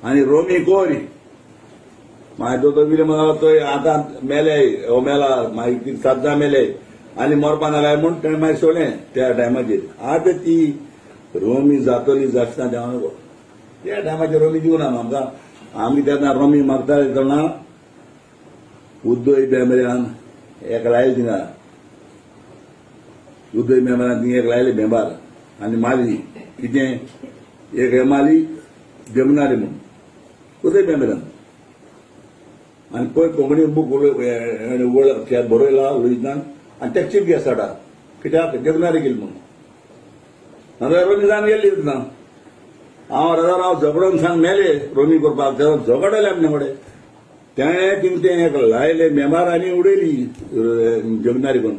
आनी रोमी कोर. मागीर दोतोर विल्यम तो आतां मेले, हो मेला, मागीर सात जाण मेले आनी मरपा नाका म्हूण तेणें मागीर सोडलें त्या टायमाचेर. आतां ती रोमी जातली जातना देवा नको. त्या टायमाचेर रोमी दिवना आमकां. आमी तेन्ना रोमी मागताले तेन्ना उदय बेंबऱ्यान एक लायले थिंगा, उदय बेंबऱ्यान थिंगा एक लायले बेंबार आनी मारली. कितें एक हे मारली देवनारी म्हूण उदय बेंबऱ्यान. आनी पळय, कोंकणी बूक बरयला लुईजान आनी ते चीफ गेस्ट हाडा. कित्याक देवनारी केली म्हणून? नाजाल्यार रोमी जावन गेल्ली ना. हांव राजा हांव झगडोन सांग मेले रोमी करपाक. तेन्ना झगडले आमचे कडेन. तेणें तिंगे तें एक लायले मेंबार आनी उडयली जगनारी करून.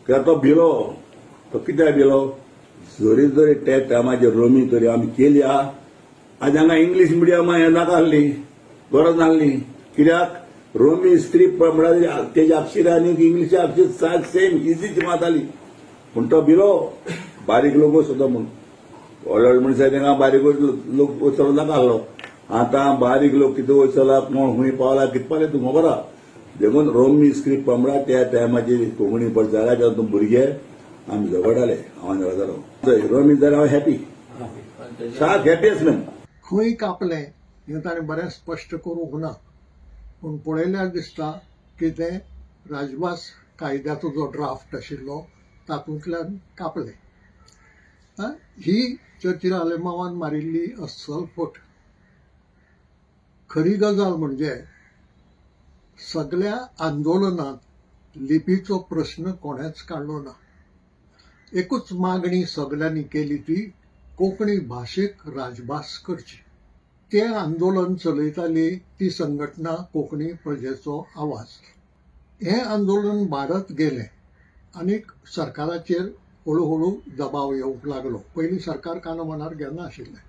कित्याक तो भिलो. तो कित्याक भिलो? जरी जरी त्या टायमाचेर रोमी तरी आमी केली आहा. आज हांगा इंग्लीश मिडियम हें नाका आहली, गरज नासली. कित्याक रोमी स्क्रिप्ट म्हळ्यार तेजे अक्षर आनी इंग्लिश अक्षर सेम, इजीच माताली. पूण तो भिलो, बारीक लोक सुद्दां म्हूण. व्हड व्हड मनशां तेंका बारीक लोक वचोंक नाका आहलो. आतां बारीक लोक कितें वचला, कोण खंय पावला, कितें पावलें तुमकां खबर आहा. देखून रोमी स्क्रिप्ट म्हळ्यार त्या टायमाचेर कोंकणी पड जाल्या तेन्ना तुम भुरगे आमी झगडटाले. हांव आनी राजाराव रोमी जाल्यार हांव हॅपी, सात हॅपियस्ट मॅन. खंय कापलें हें ताणें बरें स्पश्ट करूंक ना, पूण पळयल्यार दिसता की तें राजभास कायद्याचो जो ड्राफ्ट आशिल्लो तातूंतल्यान कापलें. ही चर्चिल आलेमांवान मारिल्ली अस्सल फट. खरी गजाल म्हणजे सगळ्या आंदोलनांत लिपीचो प्रश्न कोणेच काडलो ना. एकूच मागणी सगल्यांनी केली, ती कोंकणी भाशेक राजभास करची. तें आंदोलन चलयताली ती संघटना कोंकणी प्रजेचो आवाज. हें आंदोलन वाडत गेलें आनीक सरकाराचेर हळू हळू दबाव येवंक लागलो. पयलीं सरकार काना मनार घेनाशिल्लें.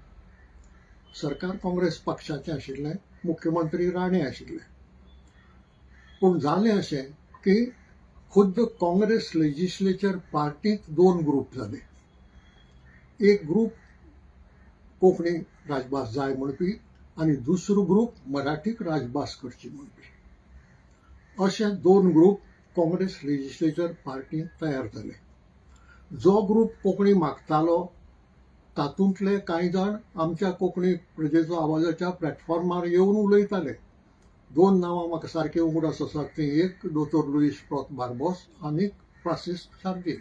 सरकार काँग्रेस पक्षाचें आशिल्लें, मुख्यमंत्री राणे आशिल्ले. पूण जालें अशें की खुद्द काँग्रेस लेजिस्लेचर पार्टींत दोन ग्रूप जाले. एक ग्रूप कोंकणी राजभास जाय म्हणपी आनी दुसरो ग्रूप मराठीक राजभास करची म्हणपी. अशे दोन ग्रूप काँग्रेस लेजिस्लेचर पार्टींत तयार जाले. जो ग्रूप कोंकणी मागतालो तातूंतले कांय जाण आमच्या कोंकणी प्रजेचो आवाजाच्या प्लॅटफॉर्मार येवन उलयताले. दोन नांवां म्हाका सारकी उगडास आसात, ती एक दोतोर लुईस प्रोत बार्बोस आनी फ्रांसीस सार्दीन.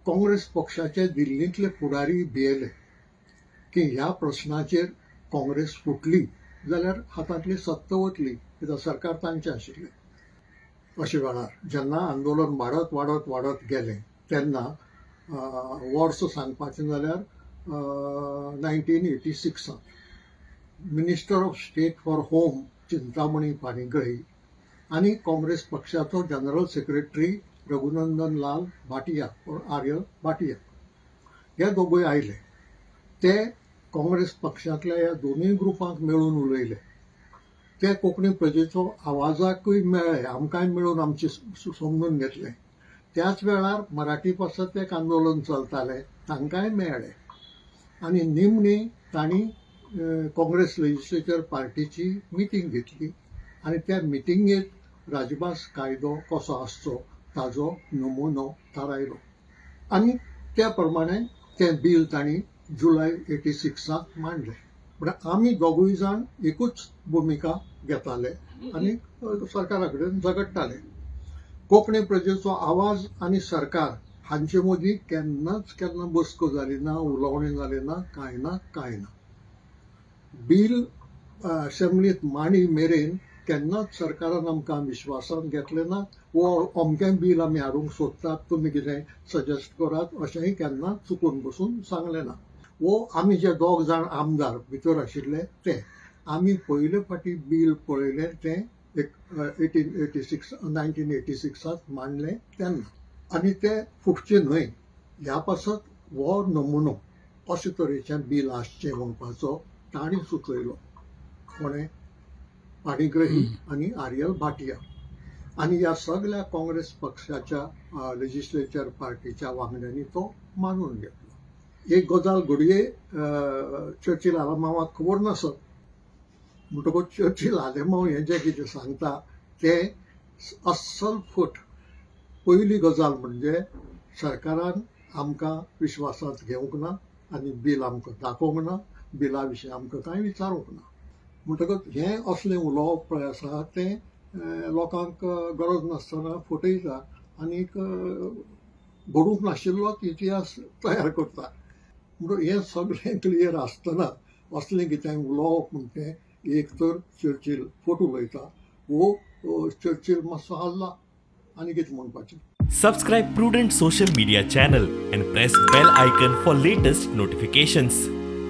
काँग्रेस पक्षाचे दिल्लींतले फुडारी भियेले की ह्या प्रश्नाचेर काँग्रेस फुटली जाल्यार हातांतली सत्ता वतली, कित्याक सरकार तांचें आशिल्लें. अशे वेळार जेन्ना आंदोलन वाडत वाडत वाडत गेलें तेन्ना वर्स सांगपाचें जाल्यार 1986त Minister of State for Home Chintamani Panigrahi आनी काँग्रेस पक्षाचो general secretary Raghunandan Lal Bhatia or R L Bhatia हे दोगूय आयले. ते काँग्रेस पक्षांतल्या ह्या दोनूय ग्रुपांक मेळून उलयले. ते कोंकणी प्रजेचो आवाजाकूय मेळ्ळे, आमकांय मेळून आमचे समजून घेतलें. त्याच वेळार मराठी पासत एक आंदोलन चलतालें, तांकांय मेळ्ळे आनी निमणी तांणी काँग्रेस लेजिस्लेचर पार्टीची मिटींग घेतली आनी त्या मिटिंगेत राजभास कायदो कसो आसचो ताजो नमुनो थारायलो आनी त्या प्रमाणे तें बील तांणी जुलय 86त मांडलें. म्हळ्यार आमी दोगूय जाण एकूच भुमिका घेताले आनी सरकारा कडेन झगडटाले. कोंकणी प्रजेचो आवाज आनी सरकार हांचे मदीं केन्नाच केन्ना बसको जाली ना, उलोवणें जालें ना, कांय ना, कांय ना. बील असेंब्लीत मांडी मेरेन केन्नाच सरकारान आमकां विश्वासांत घेतलें ना वो अमकें बील आमी हाडूंक सोदतात, तुमी कितें सजेस्ट करात अशेंय केन्ना चुकून बसून सांगलें ना. वो आमी जे दोग जाण आमदार भितर आशिल्ले ते आमी पयले फावटी बील पळयलें तें एक 1886, 1986त मांडलें तेन्ना. आनी तें फुटचें न्हय ह्या पासत हो नमुनो अशे तरेचें बील आसचें म्हणपाचो तांणी सुचयलो. कोणें? पाणीग्रही आनी आर्यल भाटिया. आनी ह्या सगल्या काँग्रेस पक्षाच्या लेजिस्लेचर पार्टीच्या वांगड्यांनी तो मानून घेतलो. एक गजाल घडये चर्चिल आलामांवाक खबर नासत. म्हणटकूच चर्चील आलेमांव हें जें कितें सांगता तें अस्सल फट. पयली गजाल म्हणजे सरकारान आमकां विश्वासांत घेवंक ना आनी बील आमकां दाखोवंक ना, बिला विशीं आमकां कांय विचारूंक ना. म्हणटकच हें असलें उलोवप पळय आसा तें लोकांक गरज नासतना फटयता आनीक घडूंक नाशिल्लोच इतिहास तयार करता. म्हणून हें सगळें क्लियर आसतना असलें कितें उलोवप म्हण तें एक तर चर्चील फट उलयता वो चर्चील मातसो हाल्ला आनी कितें म्हणपाचें. Subscribe Prudent Social Media channel and press bell icon for latest notifications.